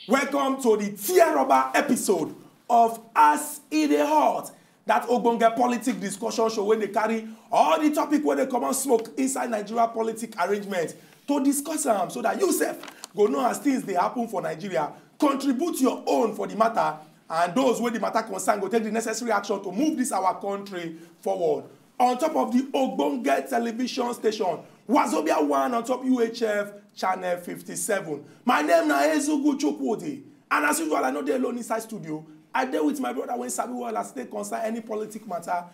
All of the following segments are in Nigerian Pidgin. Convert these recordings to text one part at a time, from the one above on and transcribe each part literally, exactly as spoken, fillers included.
Welcome to the tear rubber episode of As E Dey Hot, that ogbonge politic discussion show wey dey carry all the topic wey dey comot smoke inside Nigeria politic arrangement to discuss am so that you sef go know as things dey happen for Nigeria, contribute your own for the matter, and those wey the matter concern go take the necessary action to move this our country forward. On top of the ogbonge television station, Wazobia one on top U H F channel fifty-seven. My name na Ezugu Chukwudi, and as usual, I no dey alone inside studio. I dey with my brother wey sabi well as e take concern any politic matter.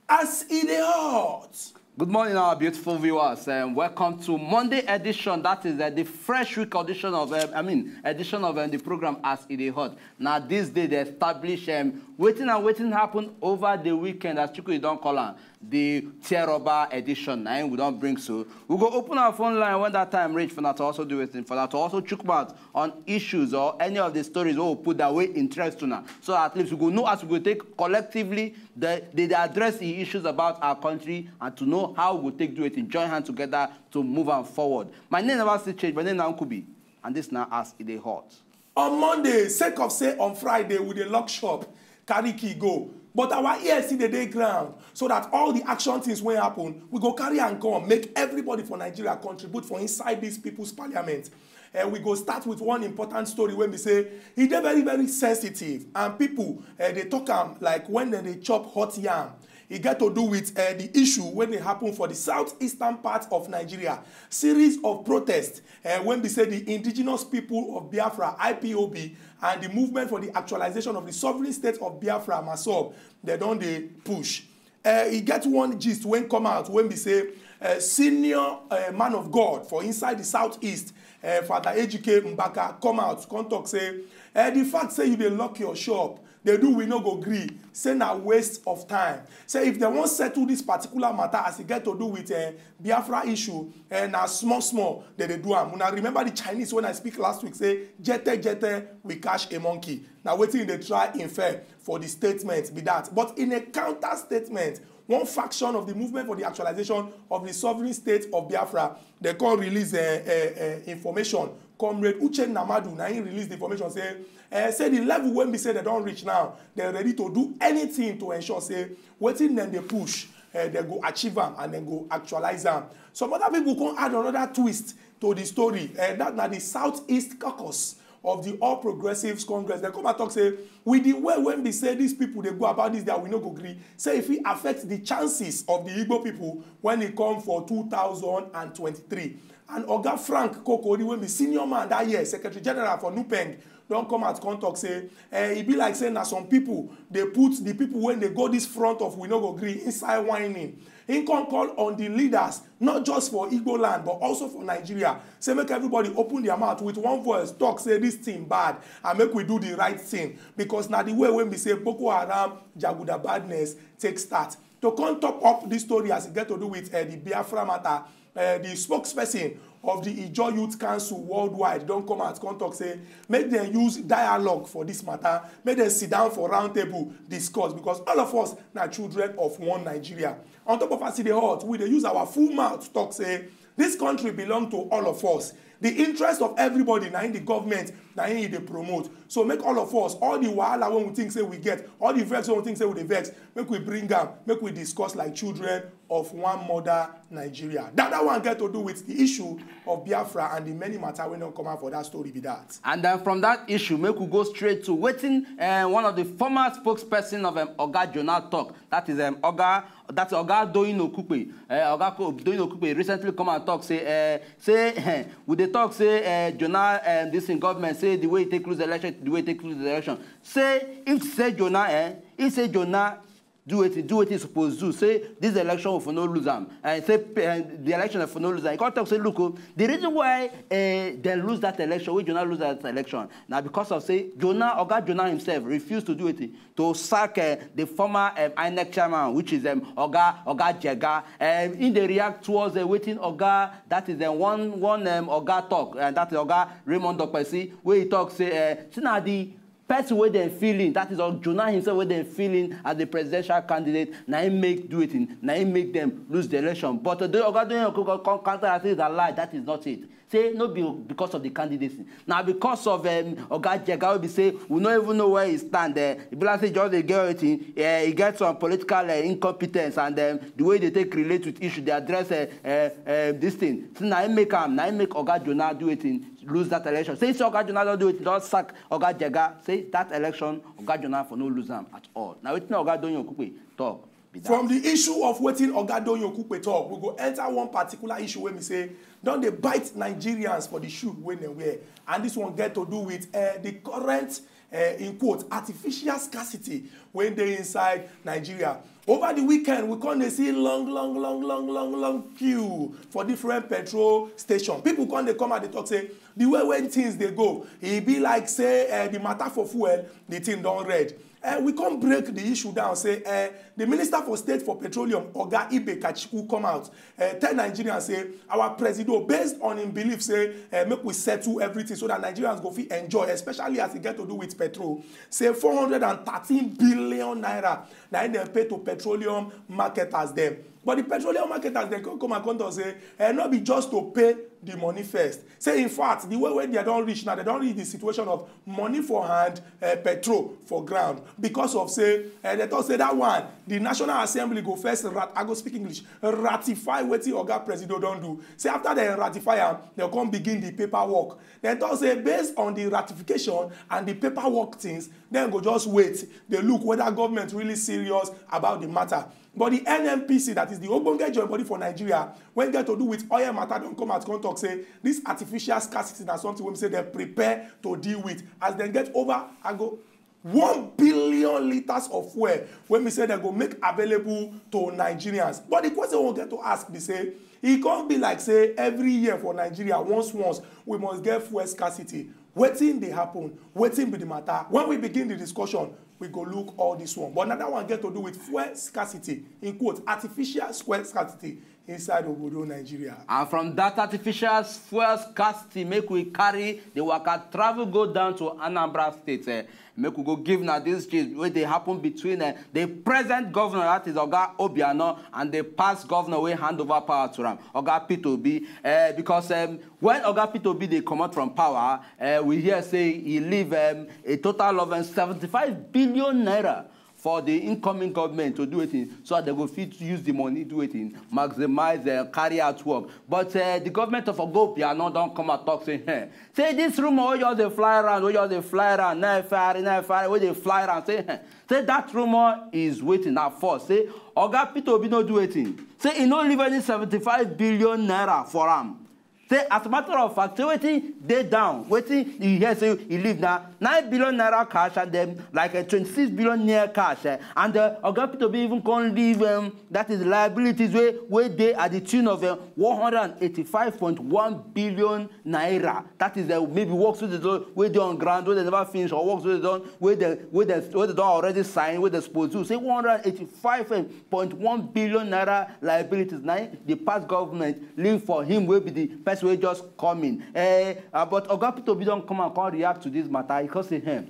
As E Dey Hot. Good morning, our beautiful viewers. Um, welcome to Monday edition. That is uh, the fresh week edition of, um, I mean, edition of um, the program As E Dey Hot. Now, this day they establish um, wetin and wetin happen over the weekend, as Chukwudi don call am, the tear rubber edition. Na im we don bring so. We go open our phone line when that time reach for una to also do wetin, for una to also chook mouth on issues or any of the stories wey we put that wey interest una. So at least we go know as we go take collectively dey dey dey address the issues about our country and to know how we go take do wetin, join hand together to move am forward. My name never still change. My name na Nkubi, and this na As E Dey Hot. On Monday, sake of say on Friday we dey lock shop, carry key go. But our ear still dey dey ground, so that all the action things wey happen, we go carry am come, make everybody for Nigeria contribute for inside this people's parliament. Eh, we go start with one important story wey be say e dey very, very sensitive, and people eh, dey talk am like when dem dey chop hot yam. E get to do with eh, the issue wey dey happen for the southeastern part of Nigeria. Series of protests eh, wey be say the indigenous people of Biafra, I P O B, and the movement for the actualization of the sovereign state of Biafra, masob, dem don dey push. Eh, e get one gist wey come out wey be say eh, senior eh, man of God for inside the southeast, eh, Father Ejike Mbaka, come out come talk say eh, the fact say you dey lock your shop, dey do we no go gree, say na waste of time. Say if dem wan settle this particular matter as e get to do with eh, Biafra issue, eh, na small small dem dey do am. Una remember the Chinese when I speak last week say jete jete we catch a monkey. Na wetin e dey try infer for the statement be that. But in a counter statement, one faction of the movement for the actualization of the sovereign state of Biafra, dem come release eh, eh, eh, information. Comrade Uchenna Madu na im release the information say eh, say the level wey be say dem don reach now, dem ready to do anything to ensure say wetin dem dey push eh, dem go achieve am and dem go actualize am. Some other people come add another twist to the story, eh, that na the Southeast Caucus of the All Progressives Congress. Dem come and talk say with the way wey be say these people dey go about this, that we no go gree, say e fit affect the chances of the Igbo people when e come for two thousand and twenty-three. And Oga Frank Kokori, wey be senior man that year, Secretary General for NUPENG, don come out come talk say eh, e be like say na some people dey put the people wey dey go this front of we no go gree inside whining. He come call on the leaders, not just for Igbo land but also for Nigeria, say make everybody open their mouth with one voice, talk say this thing bad and make we do the right thing, because na the way wey be say Boko Haram jaguda badness take start. To come top up this story as e get to do with eh, the Biafra matter, eh, the spokesperson of the Ijaw Youth Council worldwide don come out come talk say make dem use dialogue for this matter, make dem sit down for round table discuss, because all of us na children of one Nigeria. On top of As E Dey Hot, we dey use our full mouth talk say this country belong to all of us. The interest of everybody na im the government na im e dey promote. So make all of us, all the wahala wey we think say we get, all the vex wey we think say we dey vex, make we bring am, make we discuss like children of one mother, Nigeria. That that one get to do with the issue of Biafra and the many matter wey don come out for that story be that. And then from that issue, make we go straight to wetin uh, one of the former spokesperson of um, Oga Jonah talk. That is um, Oga, that's Oga Doyin Okupe. Uh, Oga Ko- Doyin Okupe recently come and talk say, uh, say eh, we dey talk say uh, Jonah, um, this in government say the way he take lose the election, the way he take lose the election. Say if say Jonah, eh, if say Jonah do wetin do wetin he suppose do, say this election we for no lose am, and say eh, the election we for no lose am. He come talk say look o, the reason why eh, dem lose that election, wey Jonah lose that election, na because of say Jonah, Oga Jonah himself refuse to do wetin, to sack eh, the former um, INEC chairman, which is um, Oga Oga Jega. Um, he dey react towards uh, wetin Oga, that is um, one one um, Oga talk, and that is Oga Raymond Dokpesi, wey he talk say uh, say na the person wey dem fill in, that is Jonah himself wey dem fill in as the presidential candidate, na him make do wetin, na him make dem lose the election. But uh, the Oga Doyin Okuko come counter and say it's a lie, that is not it. Say no be because of the candidacy, na because of um, Oga Jega wey be say we no even know where he stand there. E be like say just dey get wetin, eh, he get some political uh, incompetence, and um, the way they take relate with issue, they address uh, uh, uh, this thing. So na him make am, na him make Oga Jonah do wetin, lose that election. Say, say Oga Jonah don do wetin, don sack Oga Jega. Say that election, Oga Jonah for no lose am at all. Na wetin Oga Doyin Okupe talk be that. From the issue of wetin Oga Doyin Okupe talk, we go enter one particular issue wey be say don dey bite Nigerians for the shoe wey dem wear, and this one get to do with uh, the current, uh, in quote, artificial scarcity wey dey inside Nigeria. Over the weekend, we come dey see long, long, long, long, long, long queue for different petrol station. People come dey come out dey talk say the way wey things dey go, e be like say uh, the matter for fuel, the thing don red. Uh, we come break the issue down, say uh, the Minister for State for Petroleum, Oga Ibe Kachiku, come out uh, tell Nigerians say our presido, based on him belief, say uh, make we settle everything so that Nigerians go fit enjoy, especially as e get to do with petrol. Say four hundred and thirteen billion naira na im dem pay to petroleum marketers dem. But the petroleum marketers dem come come and come talk say eh, no be just to pay the money first. Say in fact, the way wey they don reach now, they don reach the situation of money for hand, uh, petrol for ground. Because of say uh, they talk say that one, the National Assembly go first rat I go speak English, ratify wetin Oga Presido don do. Say after they ratify am, they come begin the paperwork. They talk say based on the ratification and the paperwork things, then go just wait, they look whether government really serious about the matter. But the N N P C, that is the ogbonge joint body for Nigeria, when get to do with oil matter, don come out come talk say this artificial scarcity na something wey be say dem prepare to deal with as dem get over ago one billion litres of fuel wey be say dem go make available to Nigerians. But the question we get to ask be say e come be like say every year for Nigeria, once once, we must get fuel scarcity. Wetin dey happen? Wetin be the matter? When we begin the discussion, we go look all this one. But another one get to do with fuel scarcity, in quote, artificial fuel scarcity inside obodo Nigeria. And from that artificial fuel scarcity, make we carry the waka travel go down to Anambra State. Eh, make we go give now this gist wey dey happen between eh, the present governor, that is Oga Obiano, and the past governor wey hand over power to am, Oga Peter Obi. Eh, because um, when Oga Peter Obi dey comot from power, eh, we hear say he leave um, a total of um, seventy-five billion naira for the incoming government to do wetin, so that they go fit use the money do wetin, maximize uh, carry out work. But uh, the government of Oga Obiano don come out talk say, hey, say this rumor wey just dey fly around, wey just dey fly around, na fire, na fire, wey dey fly around, say, hey, say that rumor is wetin, na false. Say Oga Peter Obi no do wetin, say he no leave any seventy-five billion naira for am. Say as a matter of fact, say wetin dey down, wetin you hear say e leave na nine billion naira cash and then like a twenty-six billion naira cash, eh, and uh, Oga Peter Obi even come leave um, that is liabilities wey wey dey at the tune of uh, one hundred and eighty-five point one billion naira. That is uh, maybe works wey dey don wey dey on ground wey dey never finish, or works wey dey don wey dey wey dey wey dey don already sign, wey dey suppose do. Say one hundred and eighty-five point one billion naira liabilities na the past government leave for him wey be the person wey just come in. Eh, uh, but Oga Peter Obi don come and come react to this matter. He come say, hmm,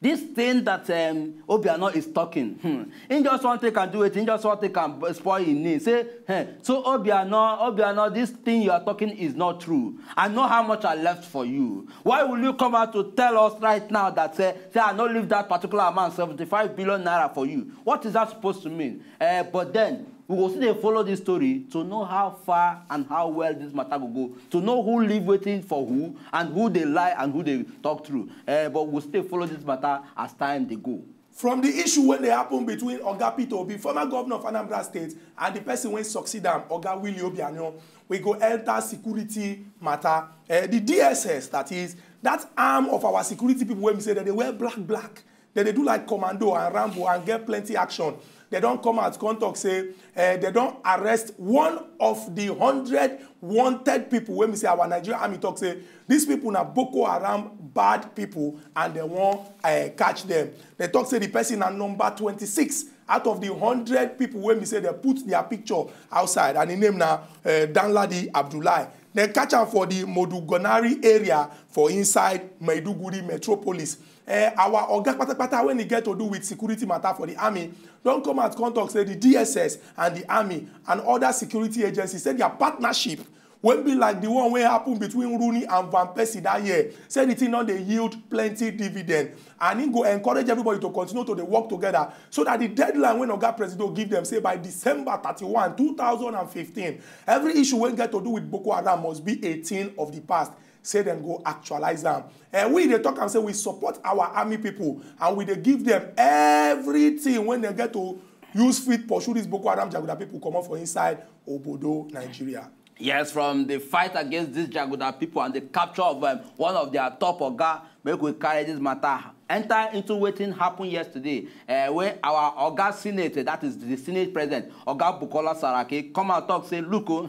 this thing that um, Obiano is talking, hmm, he just want take and do it. He just want take and spoil him name. Say, hey, so Obiano, Obiano, this thing you are talking is not true. I know how much I left for you. Why will you come out to tell us right now that say, say I no leave that particular amount, seventy-five billion naira for you? What is that supposed to mean? Uh, but then we go still dey follow this story to know how far and how well this matter go go, to know who leave wetin for who and who dey lie and who dey talk true. Uh, but we go still follow this matter as time dey go. From the issue wey dey happen between Oga Peter Obi, former governor of Anambra State, and the person wey succeed am, Oga Willie Obiano, we go enter security matter. Uh, the D S S, that is that arm of our security people wey be say dem dey wear black black, dem dey do like commando and Rambo and get plenty action. Dem don come out come talk say uh, dem don arrest one of the hundred wanted people wey be say our Nigerian army talk say these people na Boko Haram bad people and dem wan uh, catch them. Dem talk say the person na number twenty-six out of the hundred people wey be say dem put their picture outside, and him name na uh, Danladi Abdullahi. Dem catch am for the Modugonari area for inside Maiduguri metropolis. Uh, our oga patapata wey e get to do with security matter for the army don come out come talk say the D S S and the army and other security agencies say their partnership wey be like the one wey happen between Rooney and Van Persie that year, say the thing don dey yield plenty dividend, and he go encourage everybody to continue to dey work together so that the deadline wey Oga Presido give them, say by December thirty-one, two thousand and fifteen, every issue wey get to do with Boko Haram must be a thing of the past, say dem go actualize am. And we dey talk am say we support our army people and we dey give them everything wey dem get to use fit pursue these Boko Haram jaguda people comot for inside obodo Nigeria. Yes, from the fight against these jaguda people and the capture of um, one of their top oga, make we carry this matter enter into wetin happen yesterday, uh, when our oga senate, that is the senate president, Oga Bukola Saraki, come out talk say, look o,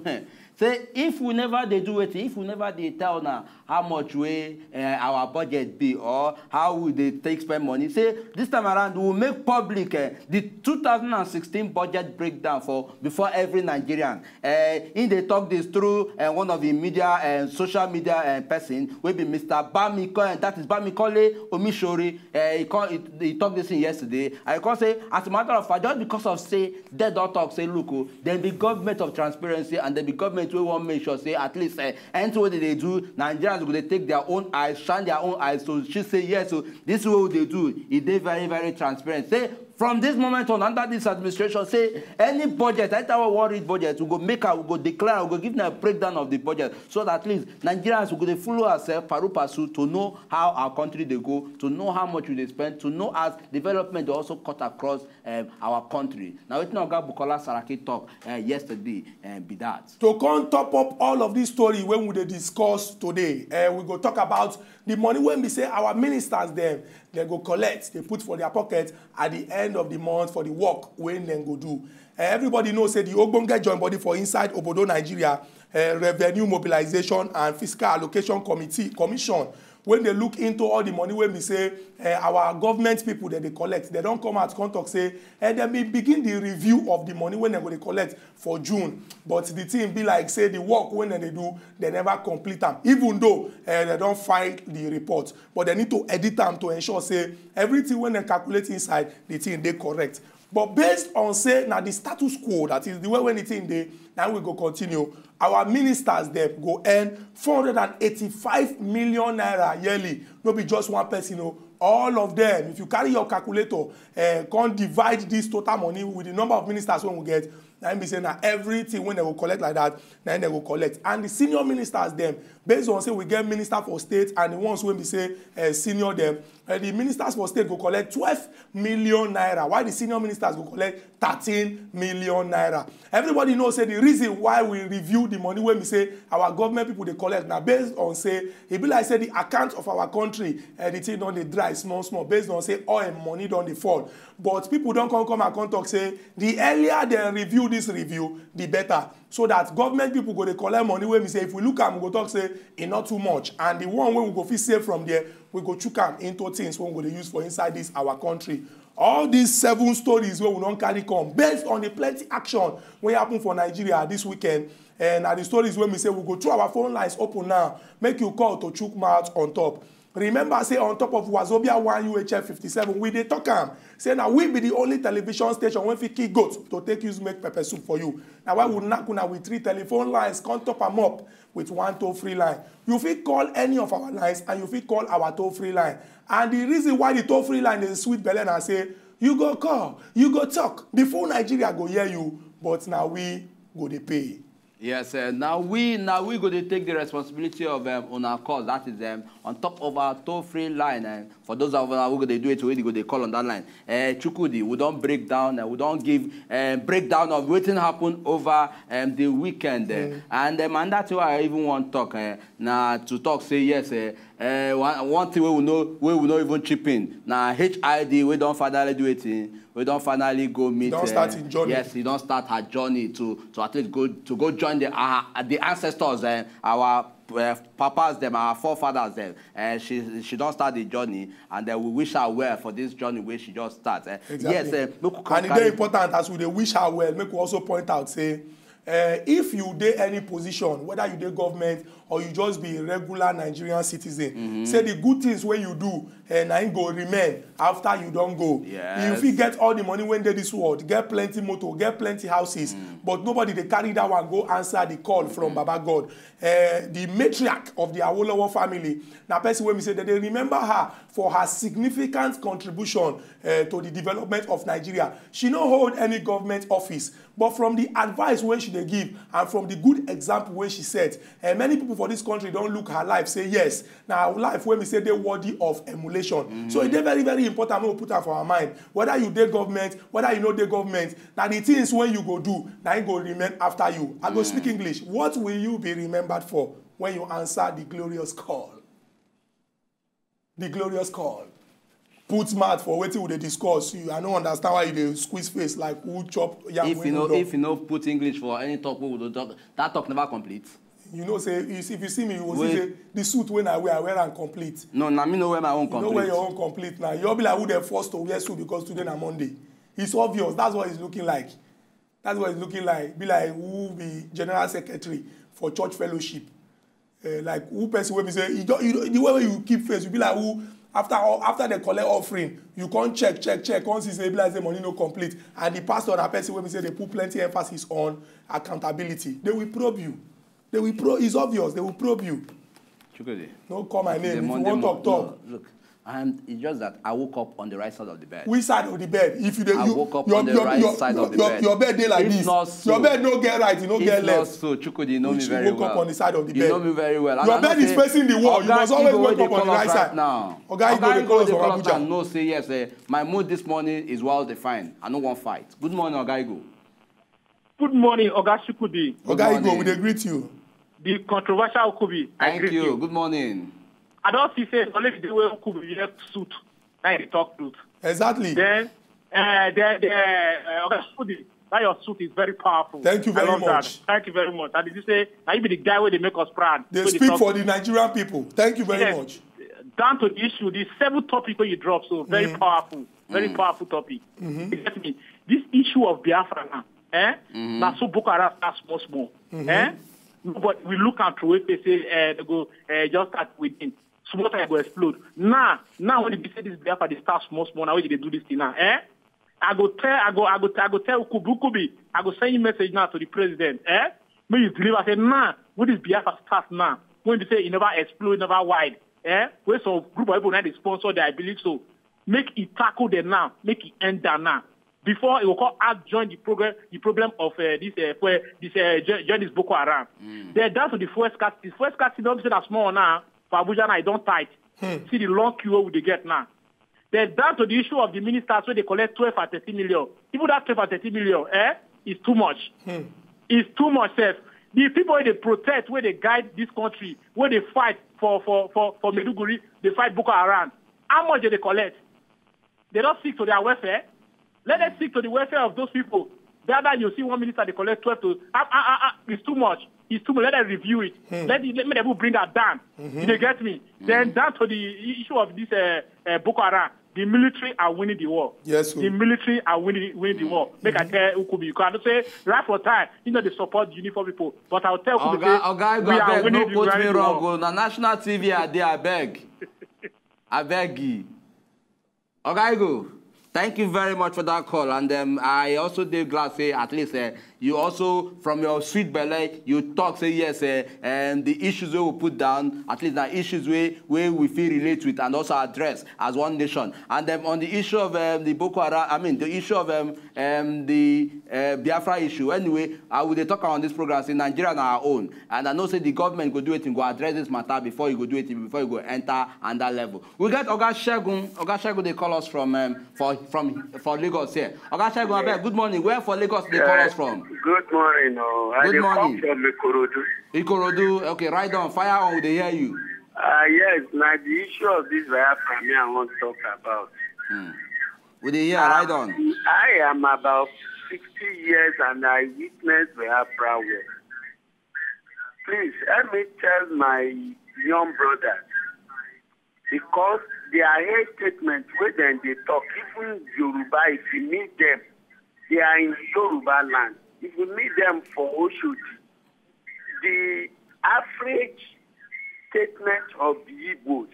say if we never dey do wetin, if we never dey tell una how much wey uh, our budget be or how we dey take spend money, say this time around we will make public uh, the two thousand and sixteen budget breakdown for before every Nigerian. Uh, he dey talk this through uh, one of the media and uh, social media uh, person wey be Mister Bamikole, that is Bamikole Omishori. Uh, he, call, he, he talk this thing yesterday. I can say, as a matter of fact, just because of say they don't talk, say look, oh, then the government of transparency and then the government we want make sure say at least uh, anything wey they do, Nigerians go dey take their own eyes, shine their own eyes. So she say yes, so this is what they do. It dey very very transparent. Say from this moment on under this administration, say any budget, anytime we wan read budget, we go make am, we go declare, we go give them a breakdown of the budget, so that at least Nigerians we go dey follow ourselves paru pasu to know how our country dey go, to know how much we dey spend, to know as development dey also cut across um, our country. Na wetin Oga Bukola Saraki talk uh, yesterday uh, be that. To come top up all of this story wey we dey discuss today, uh, we go talk about the money wey be say our ministers dem dem go collect, dey put for their pocket at the end of the month for the work wey dem go do. Uh, everybody know say the ogbonge join body for inside obodo Nigeria, uh, Revenue Mobilization and Fiscal Allocation Committee Commission, wey dey look into all the money wey be say uh, our government people dem dey collect, dem don come out come talk say uh, dem bin begin the review of the money wey dem go dey collect for June, but the thing be like say the work wey dem dey do, dem never complete am, even though uh, dem don file the report, but dem need to edit am to ensure say everything wey dem calculate inside, the thing dey correct. But based on say na the status quo, that is the way wey the thing dey, na we go continue. Our ministers dem go earn four hundred and eighty-five million naira yearly. No be just one person o, all of them. If you carry your calculator, uh, come divide this total money with the number of ministers wey we get, na im be say na everything wey dem go collect like that, na im dem go collect. And the senior ministers dem, based on say we get minister for state and the ones wey be say uh, senior dem, uh, the ministers for state go collect twelve million naira, while the senior ministers go collect thirteen million naira. Everybody know say the reason why we review the money wey be say our government people dey collect na based on say e be like say the account of our country, uh, the thing don dey dry small small, based on say oil money don dey fall. But people don come come and come talk say the earlier dem review this review, the better, so that government people go dey collect money wey be say if we look am, we go talk say e not too much, and the one wey we go fit save from there, we go chook am into things wey we go dey use for inside this our country. All these seven stories wey we don carry come based on the plenty action wey happen for Nigeria this weekend, and na the stories wey we say we go throw our phone lines open now, make you call to chook mouth on top. Remember say on top of Wazobia one U H F fifty-seven, we dey talk am say na we be the only television station wey fit kill goat to take use make pepper soup for you. Na why we knack una with three telephone lines, come top am up with one toll free line. You fit call any of our lines and you fit call our toll free line. And the reason why the toll free line dey sweet belle na say you go call, you go talk, the full Nigeria go hear you, but na we go dey pay. Yes, uh, now we now we go to take the responsibility of um, on our cause. That is um, on top of our toll-free line. Uh, for those of us who go to do it, we go to call on that line. Uh, Chukudi, we don't break down. Uh, we don't give uh, breakdown of what happened over um, the weekend. Uh, mm. And um, and that's why I even want to talk. Uh, now to talk, say yes. Uh, uh, one, one thing we will know, we will not even chip in. Now H I D, we don't finally do it. In. We don finally go meet. Don start uh, im journey. Yes, he don start her journey to to at least go to go join the uh, the ancestors, uh, our uh, papas dem, our forefathers dem. Uh, she she don start the journey, and uh, we wish her well for this journey wey she just start. Uh, exactly. Yes, uh, make we come and e dey carry important as we dey wish her well. Make we also point out say Uh, if you dey any position, whether you dey government or you just be a regular Nigerian citizen, say the good things wey you do, uh, na im go remain after you don go. You Yes. fit get all the money wey dey this world, get plenty motor, get plenty houses, but nobody dey carry that one go answer the call from Baba God. Uh, the matriarch of the Awolowo family, na person wey be say dem dey remember her for her significant contribution uh, to the development of Nigeria. She no hold any government office, but from the advice wey she dey give and from the good example wey she set, uh, many people for this country don look her life say yes, na her life wey be say dey worthy of emulation. So e dey very, very important make we put am for our mind. Whether you dey government, whether you no dey government, na the things wey you go do, na im go remain after you. I go speak English. What will you be remembered for when you answer the glorious call? The glorious call. Put mouth for wetin we dey discuss. You, I no understand why you dey squeeze face like who chop yam If wey you no know, done. if you know, put English for any talk we will talk. That talk never complete. You know say if if you see me, you go Wait. see say the suit wey I wear, I wear am complete. No, na me no wear my own You no wear complete. Your own complete now. You be like who dey forced to wear suit because today na Monday. It's obvious. That's what it's looking like. That's what it's looking like. Be like who be general secretary for church fellowship. Uh, like who person wey be say you don't, you don't, the way wey you keep face, you be like who after all, after they collect offering, you come check, check, check, come see say e be like say money no complete, and the pastor na person wey be say dey put plenty emphasis on accountability. They will probe you. They will probe. It's obvious. They will probe you. Chukwudi. No call my Today name. If you Monday wan mo- talk, talk. No, look, and it's just that I woke up on the right side of the bed. Which side of the bed? If you dey, I you, woke up your, on the your, right your, side your, of the your, bed. Your bed dey like If this. Not so, Your bed no get right. You no if get not left. So, Chukwudi, you know Which me you very woke well. Up on the side of the You bed. Know me very well. And Your I know bed is say, facing the wall. You Oga must always Igwe, wake they up on the call right us side. Right now. Oga Igwe, they Igwe, call us they from call us Abuja. And know say yes, eh, my mood this morning is well defined. I no wan fight. Good morning, Oga Igwe. Good morning, Oga Chukwudi. Oga Igwe, we morning. Dey greet you. The controversial Okubi. I Thank greet you. you. Good morning. I don't see say only the way Okubi wear suit. Now they talk truth. Exactly. Then, uh, the, the, uh, Oga Chukwudi, that your suit is very powerful. Thank you I very love much. That. Thank you very much. And did you say, now you be the guy where they make us proud. They Where speak talk for the Nigerian people. Thank you very Yes. Much. Down to the issue, the seven topic where you drop, so very powerful, very powerful topic. You get me? This issue of Biafra now, eh? Now so Boko Haram start small small, eh? But we look at through it, they say uh, they go uh, just start within. Small time go explode. Now, now when they say this Biafra, they start small small. Now when they do this thing now, eh? I go tell, I go, I go, I go tell Ukubi, Ukubi, I go send you message now to the president, eh? May you deliver. Say now, when this Biafra start now, when they say it never explode, never wide, eh? When some group of people now they sponsor, they I believe so. Make it tackle them now. Make it end down now. Before it will come out join the program, the problem of uh, this uh, where this uh, join, join this Boko Haram. Then down to the first cat, the first cat don't say that small now for Abuja now. It don't tight. See the long queue we they get now. Then down to the issue of the ministers where they collect twelve and thirty million. Even that twelve and thirty million, eh, is too much. It's too much, sef. The people wey dey protect, wey dey guide this country, wey dey fight for for for for Maiduguri, dey fight Boko Haram. How much dey dey collect? They don sick to their welfare. Let them sick to the welfare of those people. The other you see one minister dey collect twelve to ah ah ah ah. It's too much. It's too much. Let them review it. Let it, let me bring that down. You dey get me? Then down to the issue of this uh, uh, Boko Haram. The military are winning the war. Yes, sir. The military are winning winning the war. Make I tell Ukubi, you can say right for time. You know they support the uniform people, but I'll tell Ukubi Oga, say Oga, we are abeg, winning no the, put winning me the wrong. War. Oh, na national T V I dey, abeg. Abeg. Oga Igwe, thank you very much for that call. And um, I also dey glad say at least uh, you also, from your sweet belly, you talk say yes, uh, and the issues wey we put down, at least na issues wey wey we fit relate with and also address as one nation. And um, on the issue of um, the Boko Haram, I mean the issue of um, um, the uh, Biafra issue. Anyway, I will dey talk on this program say Nigeria na our own, and I know say the government go do wetin go address this matter before you go do wetin before you go enter under level. We get Oga Segun. Oga Segun dey call us from um, for from for Lagos here. Oga Segun, abeg, good morning. Where for Lagos dey call us from? Good morning. Oh. I Good dey morning. Come from Ikorodu. Ikorodu. Okay, right on. Fire on. We dey hear you. Uh, yes, now the issue of this Biafra, me I want to talk about. We dey hear. Right on. I am about sixty years and I witnessed Biafra war. Please help me tell my young brothers because their hate statement wey dem dey talk, even Yoruba, if you meet them, they are in Yoruba land. If you meet them for Oshodi, the average statement of the Igbos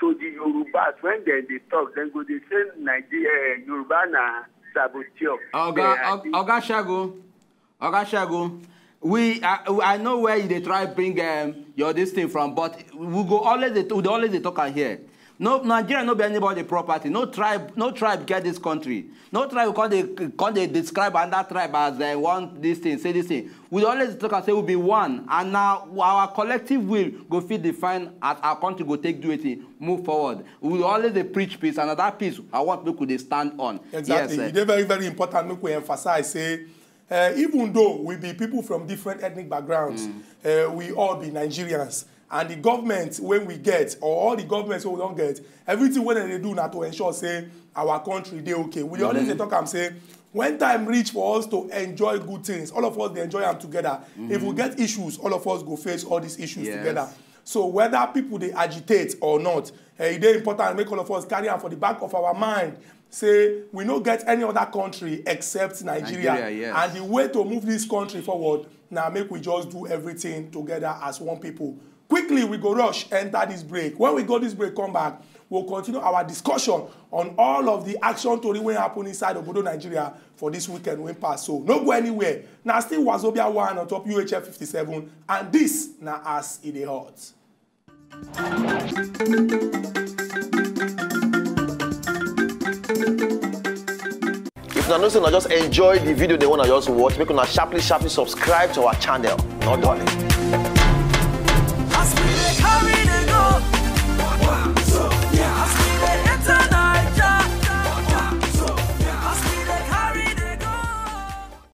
to the Yorubas, when dem dey talk, dem go dey say Nigeria, Yoruba na saboteur. Oga, They are Og- Oga Shagun, Oga Shagun, we I, I know where you dey try bring um, your this thing from, but we go always dey, we dey always dey talk am here. No, Nigeria no be anybody property. No tribe, no tribe get this country. No tribe come dey come dey describe another tribe as dem want this thing, say this thing. We dey always talk am say we be one, and na our collective will go fit define as our country go take do wetin move forward. We dey always dey preach peace, and na that peace I want make we dey stand on. Exactly. Yes, eh. E dey very, very important make we emphasize say, uh, even though we be people from different ethnic backgrounds, uh, we all be Nigerians. And the government wey we get, or all the governments wey we don get, everything wey dem dey do na to ensure say our country dey okay. We dey always dey talk am say, when time reach for us to enjoy good things, all of us dey enjoy am together. If we get issues, all of us go face all these issues Yes. together. So whether people dey agitate or not, eh, e dey important make all of us carry am for the back of our mind say we no get any other country except Nigeria. Nigeria, yes. And the way to move this country forward na make we just do everything together as one people. Quickly, we go rush enter this break. When we go this break, come back, we'll continue our discussion on all of the action tori wey happen inside obodo Nigeria for this weekend wey pass. So no go anywhere. Na still Wazobia one on top U H F fifty-seven, and this na as e dey hot. If una know say una just enjoy the video dem wey una just watch, make una sharply sharply subscribe to our channel. No dulling.